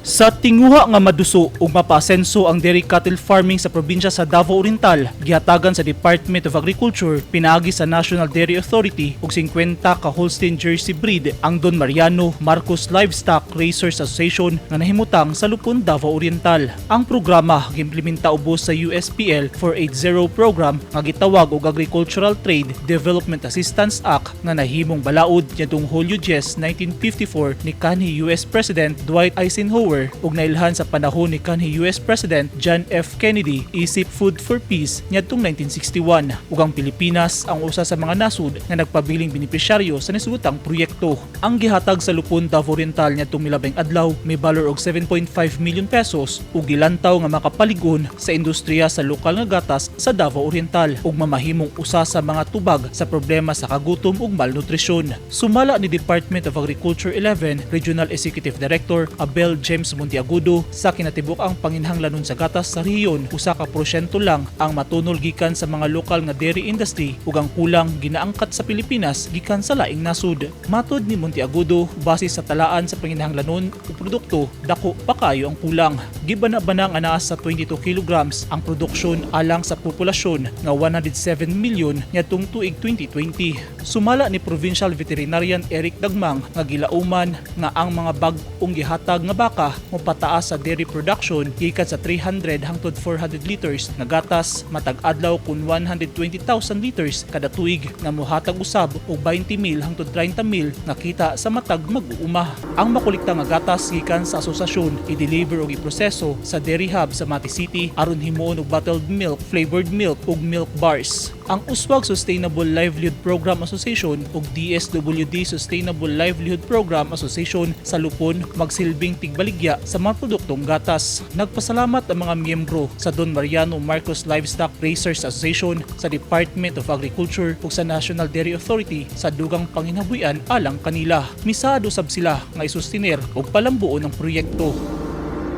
Sa tinguha nga maduso ug mapasenso ang dairy cattle farming sa probinsya sa Davao Oriental, gihatagan sa Department of Agriculture pinaagi sa National Dairy Authority og 50 ka Holstein Jersey breed ang Don Mariano Marcos Livestock Raisers Association nga nahimutang sa Lupon, Davao Oriental. Ang programa giimplementa ubos sa USPL 480 program nga gitawag og Agricultural Trade Development Assistance Act nga nahimong balaod niadtong Hulyo 10, 1954 ni kanhi US President Dwight Eisenhower ug nailhan sa panahon ni kanhi US President John F. Kennedy isip Food for Peace niadtong 1961, ug ang Pilipinas ang usa sa mga nasud nga nagpabiling benepisyaryo sa nisugotang proyekto. Ang gihatag sa Lupon, Davao Oriental niadtong milabing adlaw may balor og 7.5 million pesos ug gilantaw nga makapalig-on sa industriya sa lokal nga gatas sa Davao Oriental ug mamahimong usa sa mga tubag sa problema sa kagutom ug malnutrisyon. Sumala ni Department of Agriculture 11 Regional Executive Director Abel James Monteagudo, sa kinatibuk-ang panginhanglanon sa gatas sa rehiyon, 1% lang ang matunol gikan sa mga lokal nga dairy industry ug ang kulang ginaangkat sa Pilipinas gikan sa laing nasud. Matod ni Monteagudo, base sa talaan sa panginhanglanon ug produkto, dako pa kayo ang kulang. Gibana-bana nga naa sa 22 kilograms ang produksyon alang sa populasyon nga 107 milyon niadtong tuig 2020. Sumala ni Provincial Veterinarian Eric Dagmang nga gilauman nga ang mga bag-ong gihatag nga baka mopataas sa dairy production gikan sa 300 hangtod 400 liters nga gatas matag adlaw kun 120,000 liters kada tuig nga mohatag usab og 20 mil hangtod 30 mil nga kita sa matag mag-uuma. Ang makolekta nga gatas gikan sa asosasyon i-deliver og iproseso sa Dairy Hub sa Mati City aron himuon og bottled milk, flavored milk ug milk bars. Ang Uswag Sustainable Livelihood Program Association ug DSWD Sustainable Livelihood Program Association sa Lupon magsilbing tigbaligya sa mga produktong gatas. Nagpasalamat ang mga miyembro sa Don Mariano Marcos Livestock Raisers Association sa Department of Agriculture ug sa National Dairy Authority sa dugang panginabuhian alang kanila. Misaad usab sila nga isustiner ug palambuon ang proyekto.